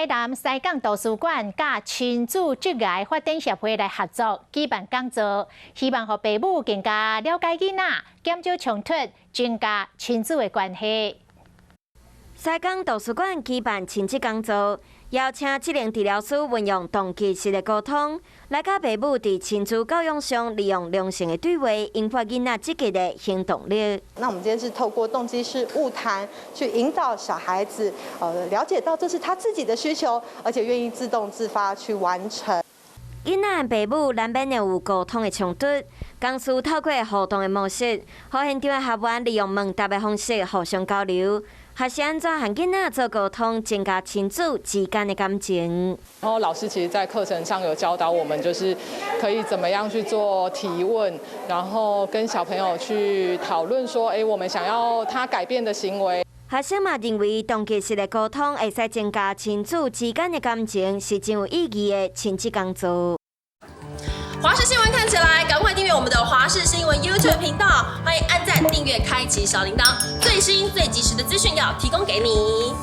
台南西港圖書館佮親子職涯發展協會來合作舉辦講座，希望予爸母更加了解囡仔，減少衝突，增加親子的關係。西港圖書館舉辦親子講座，邀請職能治療師運用動機式的溝通，來佮爸母佇親子教養上利用良性的對話，引發囡仔積極的行動力。那我們今天是透過動機式晤談，去引導小孩子，了解到這是他自己的需求，而且願意自動自發去完成。囡仔和爸母難免會有溝通的衝突，講師透過互動的模式，予現場的學員利用問答的方式互相交流。學習按怎和囡仔做溝通，增加親子之間的感情。然後老師其實，在課程上有教導我們，就是可以怎麼樣去做提問，然後跟小朋友去討論說，哎，我們想要他改變的行為。學生嘛認為，動機式的溝通會使增加親子之間的感情，是真有意義的親子講座。華視新聞看起來，趕快訂閱我們的華視新聞 YouTube 頻道，歡迎按讚、訂閱、開啟小鈴鐺，最新最及時的資訊要提供給你。